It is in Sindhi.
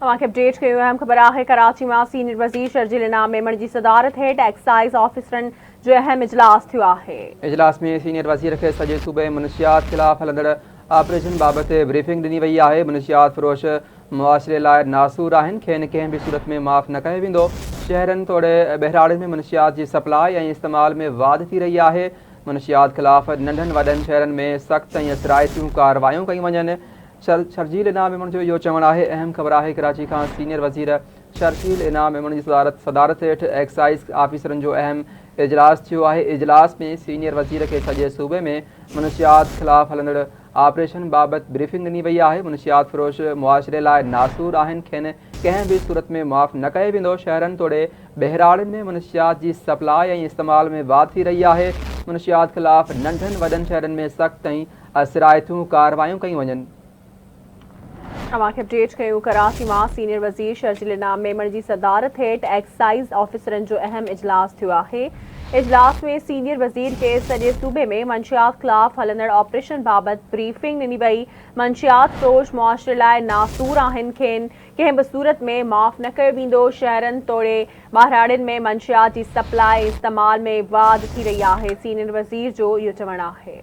اوهان کي اپڊيٽ ڪيون اهم خبر آهي ڪراچي مان سينيئر وزير شرجيل انعام ميمڻ جي صدارت هيٺ ايڪسائيز آفيسرن جو اهم اجلاس ٿيو آهي. اجلاس ۾ سينيئر وزير کي سڄي صوبي ۾ منشيات خلاف هلندڙ آپريشن بابت بريفنگ ڏني وئي آهي، منشيات فروش معاشري لاء ناسور آهن، کين ڪنهن به صورت ۾ معاف نه ڪيو ويندو، شهرن توڙي ٻهراڙين ۾ منشيات جي سپلاء ۽ استعمال ۾ واڌ ٿي رهي آهي، منشيات خلاف ننڍن وڏن شهرن ۾ سخت ۽ اثرائتيون ڪارروايون ڪيون وڃن، شرجيل انعام ميمڻ جو اهو چوڻ آهي. اهم خبر آهي ڪراچي کان سينيئر وزير شرجيل انعام ميمڻ جي صدارت هيٺ ايڪسائيز آفيسرن جو اهم اجلاس ٿيو آهي. اجلاس ۾ سينيئر وزير کي سڄي صوبي ۾ منشيات خلاف هلندڙ آپريشن بابت بريفنگ ڏني وئي آهي. منشيات فروش معاشري لاء ناسور آهن کين ڪنهن به صورت ۾ معاف نه ڪيو ويندو. شهرن توڙي ٻهراڙين ۾ منشيات جي سپلاء ۽ استعمال ۾ واڌ ٿي رهي آهي. منشيات خلاف ننڍن وڏن شهرن ۾ سخت ۽ اثرائتيون ڪارروايون ڪيون وڃن. اوهان کي اپڊيٽ ڪيون ڪراچي مان سينيئر وزير شرجيل انعام ميمڻ جي صدارت هيٺ ايڪسائيز آفيسرن جو اهم اجلاس ٿيو آهي اجلاس ۾ سينيئر وزير کي سڄي صوبي ۾ منشيات خلاف هلندڙ آپريشن بابت بريفنگ ڏني وئي منشيات فروش معاشري لاء ناسور آهن کين ڪنهن به صورت ۾ معاف نه ڪيو ويندو شهرن توڙي ٻهراڙين ۾ منشيات جي سپلاء ۽ استعمال ۾ واڌ ٿي رهي آهي سينيئر وزير جو اهو چوڻ آهي.